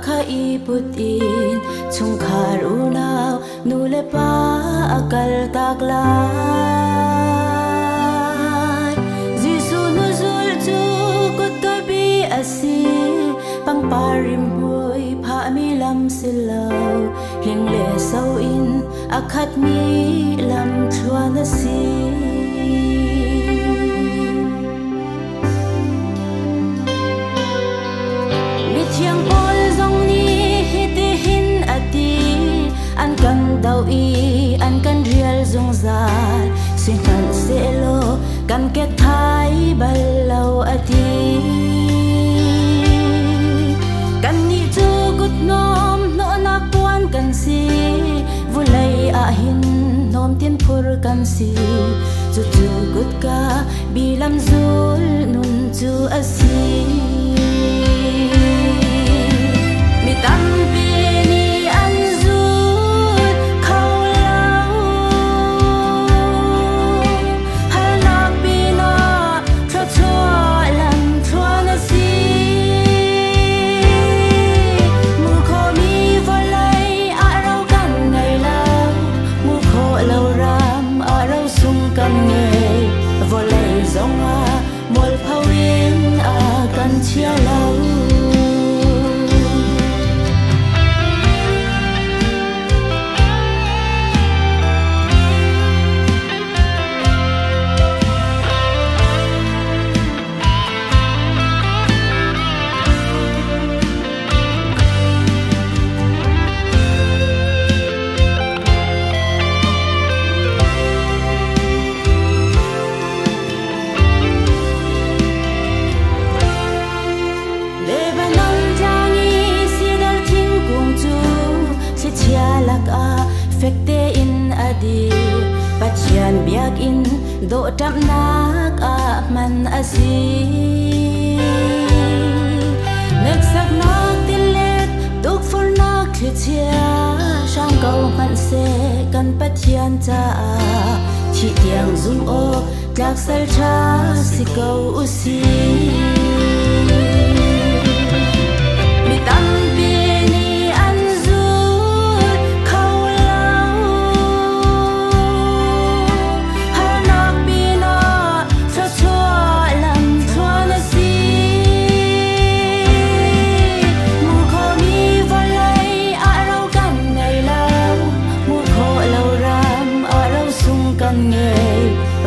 Kha i put in chungkhar unau nu le pa a kal tak lai. Jesuh nu zul cu kutka bi a si, pangpar rimhmui phahmi lam si lo, hling le so in a khatmi lam thluan a si. Mithiang Paul zong nih hitihin a ti, an kan do i an kan rial zungzal, sihmanhsehlaw kan ke thai bal lo a ti. Kannih cu kutnom hnawhnak puan kan si, vulei ah hin hnawmtin phur kan si, cucu kutka bi lam zul nun cu a si. Mi tampi nih an zul kho lo, harnak pinah thluachuah lam thluan a si. Mu khomi vawlei ah ro kan ngei lo, mu khawh lo ram ah ro sung kan ngei, vawlei zongah mualpho in a kan chia lo. Lebanon tlang i sidar thingkung cu thlichia lakah fek tein a dir, Pathian biakinn dawhṭamhnak ah hman a si. Hneksaknak tilet tukforhnak thlichia hrang ko hmanhseh kan Pathian caah thih tiang zumh awk tlak sal ṭha si ko u sih. Mi tampi nih an zul kho lo, harnak pinah thluachuah lam thluan a si. Mu khomi vawlei ah ro kan ngei lo, mu khawh lo ram ah ro sung kan ngei,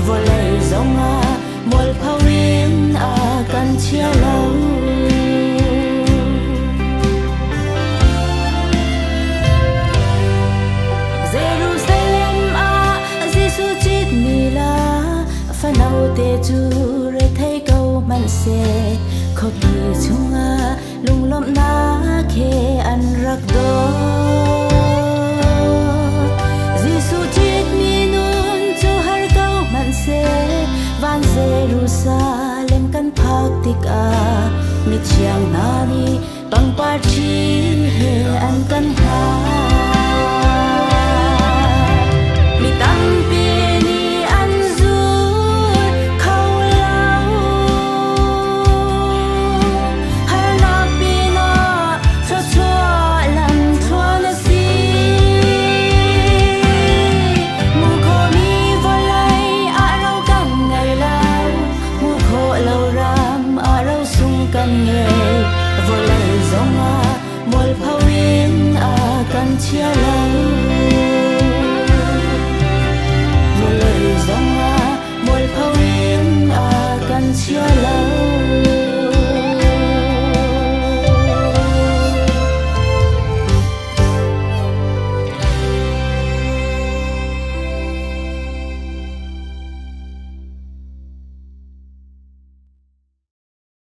vawlei zongah mualpho in a kan chia lo. Jerusalem ah Jesuh citmi la fano te cu rethei ko hmanhseh, khuapi chungah lunglawmhnak he an rak daw. Jesuh citmi nun cu har ko hmanhseh, van Jerusalem kan phak tikah mithiang hna nih pangpar ṭhi he an kan hngah.